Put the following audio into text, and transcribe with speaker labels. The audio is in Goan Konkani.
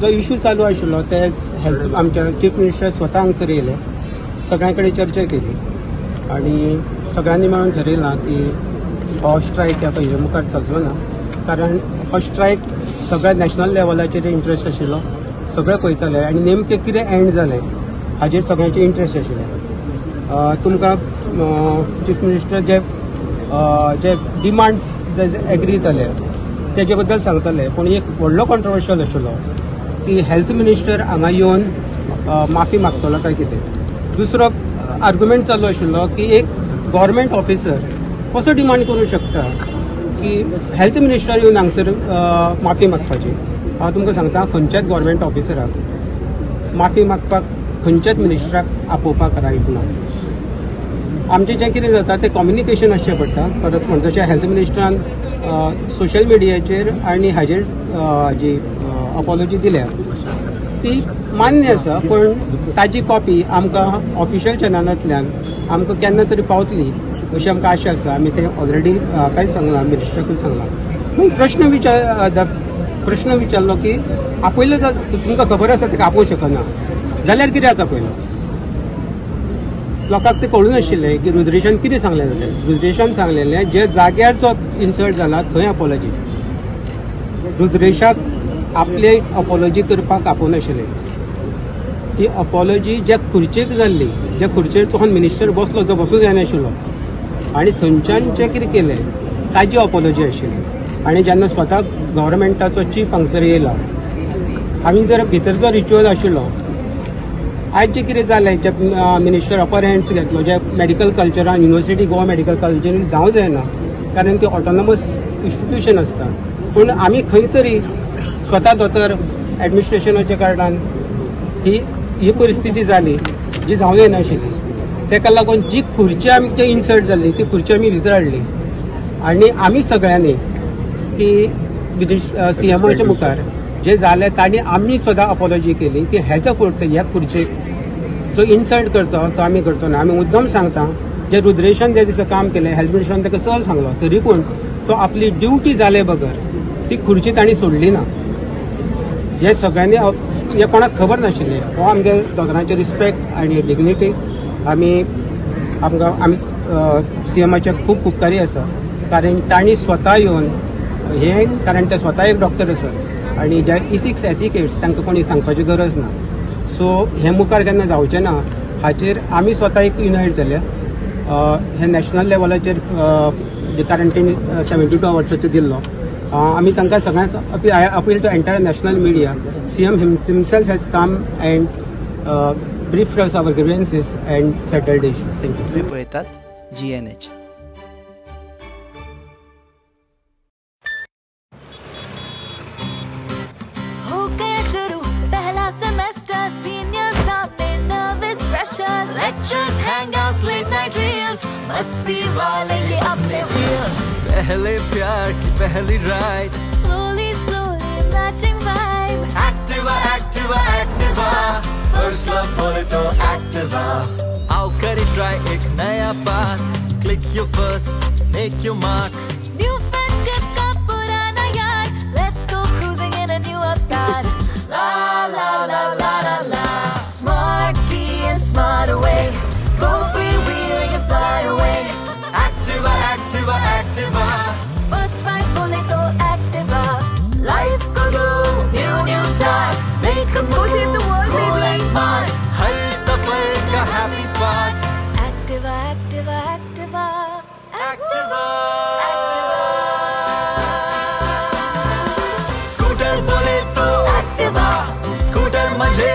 Speaker 1: जो इशू चालू आशिल्लो ते हेल्थ आमच्या चीफ मिनिस्टर स्वता हांगसर येयले, सगळ्यां कडेन चर्चा केली आनी सगळ्यांनी मेळून ठरयलां की हो स्ट्रायक ह्या पयले मुखार चलचो ना, कारण हो स्ट्रायक सगळ्या नॅशनल लेवलाचेर इंट्रस्ट आशिल्लो, सगळे पळयताले आनी नेमकें कितें एंड जालें हाजेर सगळ्यांचे इंट्रस्ट आशिल्ले. तुमकां चीफ मिनिस्टर जे जे डिमांड्स जे एग्री जाले तेजे बद्दल सांगतले, पूण एक व्हडलो कॉन्ट्रोवर्शियल आशिल्लो की हेल्थ मिनिस्टर हांगा येवन माफी मागतलो काय कितें. दुसरो आर्ग्युमेंट चालू आशिल्लो की एक गव्हर्मेंट ऑफिसर कसो डिमांड करूं शकता की हेल्थ मिनिस्टर येवन हांगसर माफी मागपाची. हांव तुमकां सांगता, खंयच्याच गव्हर्मेंट ऑफिसराक माफी मागपाक खंयच्याच मिनिस्टराक आपोवपाक रायट ना. आमचें जें कितें जाता तें कम्युनिकेशन आसचें पडटा. करस्पॉन्ड जशें हेल्थ मिनिस्टरान सोशल मिडियाचेर आनी हाजेर जी अपॉलॉजी दिल्या ती मान्य आसा, पूण ताजी कॉपी आमकां ऑफिशियल चॅनलांतल्यान आमकां केन्ना तरी पावतली अशी आमकां आशा आसा. आमी तें ऑलरेडी काय सांगलां, मिनिस्टराकूय सांगलां. मागीर प्रश्न विचारलो की आपयलो तुमकां खबर आसा ताका आपोवंक शकना जाल्यार कित्याक आपयलो? लोकांक तें कळूं नाशिल्लें की रुद्रेशान कितें सांगलें जालें. रुद्रेशान सांगलेलें जे जाग्यार जो इन्सल्ट जाला थंय अपॉलॉजी. रुद्रेशाक आपले अपॉलॉजी करपाक आपोवनाशिल्लें. ती अपॉलॉजी ज्या खुर्चेक जाल्ली, ज्या खुर्चेर तो मिनिस्टर बसलो जो बसूंक जायनाशिल्लो आनी थंयच्यान जें कितें केलें ताजी अपॉलॉजी आशिल्ली. आनी जेन्ना स्वता गव्हर्मेंटाचो चीफ हांगसर येयला, आमी जर भितर जो रिच्युअल आशिल्लो, आयज जें कितें जालें, जे मिनिस्टर अपर हँड्स घेतलो, जे मेडिकल कल्चरान युनिवर्सिटी गोवा मेडिकल कॉलेजीन जावं जायना, कारण ती ऑटोनॉमस इन्स्टिट्यूशन आसता. पूण आमी खंय तरी स्वता दोतोर एडमिनिस्ट्रेशनाच्या कारणान ही परिस्थिती जाली जी जावं जायनाशिल्ली. ताका लागून जी खुर्ची आमची इन्सल्ट जाल्ली ती खुर्ची आमी भितर हाडली आनी आमी सगळ्यांनी की सीएमओच्या मुखार जे जालें तांणी आमी सुद्दां अपॉलॉजी केली की हेजो ह्या खुर्चेक जो इन्सल्ट करता तो आमी करचो ना. आमी मुद्दम सांगता, जे रुद्रेशान जे दिसा काम केलें, हेल्थ मिनिस्टरान ताका चल सांगलो, तरी पूण तो आपली ड्युटी जाले बगर ती खुर्ची तांणी सोडली ना. हे सगळ्यांनी हे कोणाक खबर नाशिल्लें. हो आमगे दोतोरांचे रिस्पेक्ट आनी डिग्निटी आमी आमकां आमी सीएमाचे खूब उपकारी आसा, कारण तांणी स्वता येवन हें, कारण ते स्वता एक डॉक्टर आसा आनी जे इथिक्स एटिकेट्स तांकां कोणी सांगपाची गरज ना. सो हें मुखार केन्ना जावचें ना हाचेर आमी स्वता एक युनायट जाल्या. हें नॅशनल लेवलाचेर कारण तेणी 72 आवर्साचो दिल्लो, आमी तांकां सगळ्यांक I appeal to entire national media. CM himself has come and briefed us our grievances and settled the issue. Thank you.
Speaker 2: तुम्ही पळयतात GNH.
Speaker 3: हो गया शुरू पहला सेमेस्टर, सीनियर सामने nervous pressure, lectures, hangouts, late night reels, मस्ती वाले ये अपने व्हील्स.
Speaker 4: पहले प्यार की पहली ride,
Speaker 3: slowly slowly matching vibe.
Speaker 4: Activa Activa Activa, first love बोले तो एक्टिवा. आओ करे ट्राई एक नया path, click your first, make your mark.
Speaker 3: New friendship का पुराना यार, let's go cruising in a new avatar.
Speaker 4: La la la la la la,
Speaker 3: smart key and smart away, go free wheeling and fly away.
Speaker 4: Activa Activa Activa,
Speaker 3: first ride बोले तो एक्टिवा.
Speaker 4: लाइफ को दो new new start, make a move,
Speaker 3: the world,
Speaker 4: cool
Speaker 3: baby.
Speaker 4: And smart, हर सफर का happy part.
Speaker 3: Activa Activa Activa
Speaker 4: Activa scooter बोले तो एक्टिवा, स्कूटर मजे